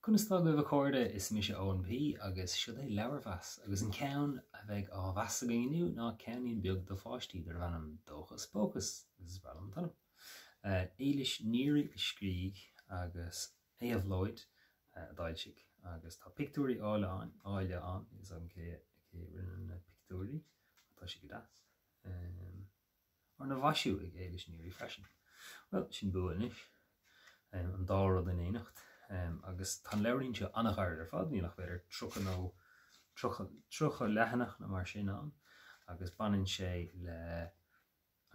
Conas tá agaibh a chairde, is mise Eoin P agus siod é Leabharmheas agus an ceann a bheidh á mheas againn inniu ná ceainnín beag do pháistí darbh ainm Dóchas Pócas agus is breá liom an t-ainm. Éilis Neary a scrígh agus Éabhlóid a d'fhoilsigh agus tá pictiúirí áille ann, áille ann, níl 'fhios agam cé a rinne na pictiúirí ach tá siad go deas. Arna mhaisiú ag Éilis Neary freisin. Bhuel, sin bua anois. An dá rud in éineacht. Agus tá an leabhairín seo an-ghairid ar fad, níl ach b'fhéidir 30 nó 30 leathanach nó mar sin ann, agus baineann sé le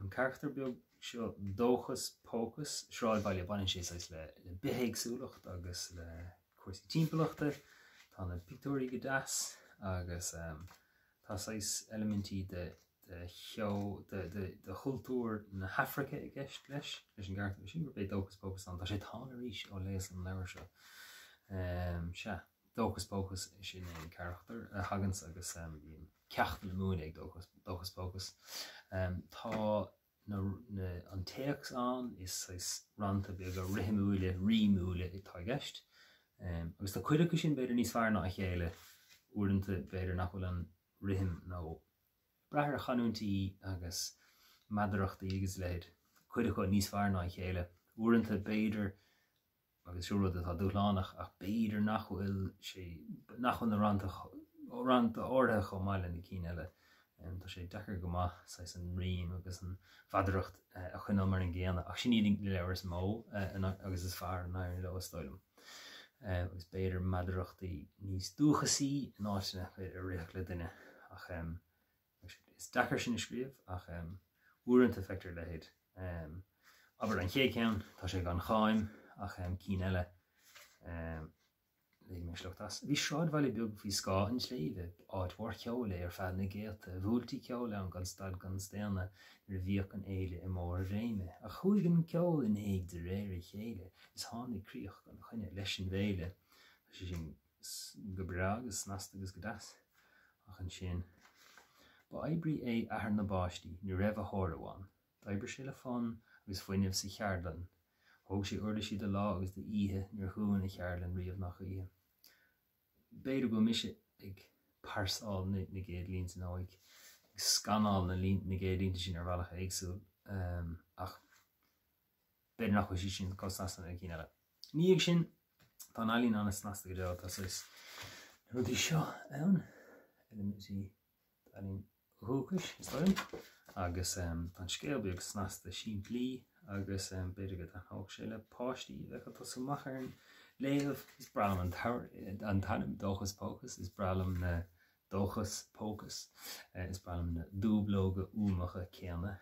an carachtar beag seo, Dóchas Pócas, sráidbhaile, baineann sé saghas le bithéagsúlacht agus le cúrsaí timpeallachta. Tá na pictiúirí go deas agus tá saghas eilimintí de de cheol, de chultúr na hAfraice i gceist leis, leis an gcarachtar sin, gurb é Dóchas Pócas ann. Tá sé tánn arís ó léas an leabhar seo. Sea, Dóchas Pócas, sin é an carachtar a thaganns agus bíonn ceacht le múineadh ag Dóchas, Dóchas Pócas. Tá na, na, an téacs ann, is saghas rannta beaga rithimiúla, rímiúla atá i gceist. Agus tá cuid acu sin b'fhéidir níos fearr ná a chéile, uaireanta b'fhéidir nach bhfuil an rithim nó brath ar chanúintí agus meadarachtaí agus a leithéid, cuid acu níos fearr ná a chéile. Uaireanta, b'fhéidir, agus seo rud atá dúshlánach, ach b'fhéidir nach bhfuil sé, nach bhfuil na rannta, rannta áirithe chomh maith le na cinn eile. Tá sé deacair go maith saghas an rím agus an mheadaracht a choinneáil mar an gcéanna, ach sin iad na leabhair is mó agus is fearr a n-éiríonn leo, is dóigh liom. Agus b'fhéidir meadarachtaí níos dúchasaí in áiteanna a rithfeadh le duine ach is deacair sin a scríobh ach uaireanta feictear a leithéid. Abair an chéad cheann, tá sé gan cháim ach cinn eile. Léifidh mé sliocht as. Bhí sráidbhaile beag faoi scáth an tsléibhe. B'áit mhór cheoil é ar feadh na gcéadta. Bhuailtí ceol ann gan stad gan staonadh nuair a bhíodh an fhéile i mbarr a réime. Ach chuaigh an ceol in éag de réir a chéile is tháinig críoch gan choinne leis an bhféile. Tá sé sin go breá agus snasta agus go deas. Ach ansin. Ba oibrí é athair na bpáistí, ní raibh a thórramh ann. D'oibrigh sé le fonn agus fuinneamh sa cheardlann. Thóg sé uirlisí de lá agus d'oíche, níor dhún a cheardlann riamh ná choíche. B'fhéidir go bhfuil mise ag parsáil na gcéad línte nó ag scanáil na gcéad línte sin ar bhealach éagsúil ach b'fhéidir nach bhfuil siad sin chomh snasta na cinn eile. Ina dhiaidh sin, tá an ealaín an-snasta go deo, tá saghas na rudaí seo ann, eilimintí d'ealaín dhúchais, is dóigh liom, agus tá an scéal beag snasta simplí agus b'fhéidir go dtaitneodh sé le páistí a bheadh ag tosú amach ar an léamh. Is breá liom an t-ainm Dóchas Pócas, is breá liom na Dóchas Pócas, is breá liom na dúblóga uamacha céanna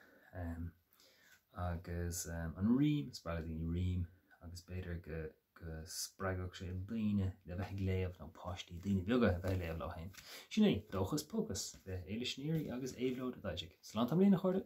agus an rím, is breá le daoine rím agus b'fhéidir go go spreagfadh sé daoine le bheith ag léamh, nó páistí, daoine beaga a bheith ag léamh leo féin. Sin é Dóchas Pócas le Éilis Neary agus Éabhlóid a d'fhoilsigh. Slán tamallín, a chairde!